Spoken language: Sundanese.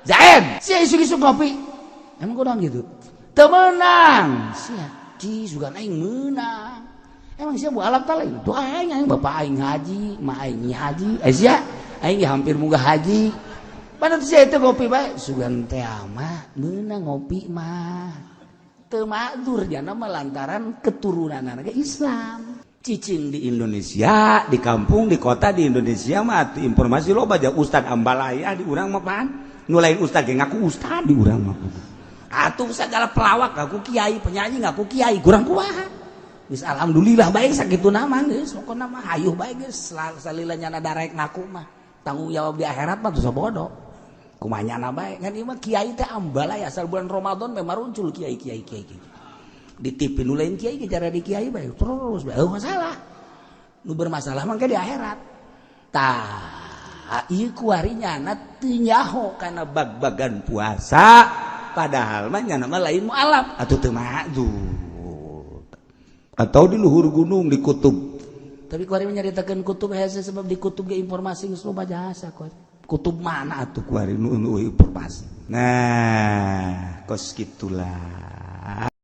Zaid, sia isuk-isuk ngopi. Emang kunaon gitu? Teu meunang. Sia, ci sugan aing meunang. Emang sia mualaf ta lain? Tuh aing, aing bapak aing haji, ma aing haji. Eh sia, aing hampir munggah haji. Padahal sia itu ngopi bae, sugan teh mah meunang ngopi mah. Teu makdzur jana mah lantaran keturunan anak Islam. Cicing di Indonesia, di kampung, di kota di Indonesia mah atuh informasi loba aja. Ustad ambalaya di urang mah pan. Nu lain ustad ge ngaku ustad di urang mah. Atuh segala pelawak ngaku kiai, penyanyi ngaku kiai, kurang kumaha. Geus alhamdulillah baik sakitu nama geus, pokona mah hayuh bae geus salila nyana darek ngaku mah. Tanggung jawab di akhirat mah dosa bodoh. Kumaha nyana bae, ngan ieu mah kiai teh ambalaya asal bulan Ramadan memang muncul kiai kiai kiai kiai. Di TV nu lain kiai ge cara di kiai bae terus bae masalah. Nu bermasalah mah di akhirat. Tah, ieu kuari nyana teu nyaho kana bag-bagan puasa, padahal mah nyana mah lain mualaf atuh teu makdzur. Atau di luhur gunung di kutub. Tapi kuari nyaritakeun kutub hese sebab di kutub ge informasi geus loba jasa kuari. Kutub mana atuh kuari nu informasi. Nah, kos gitulah.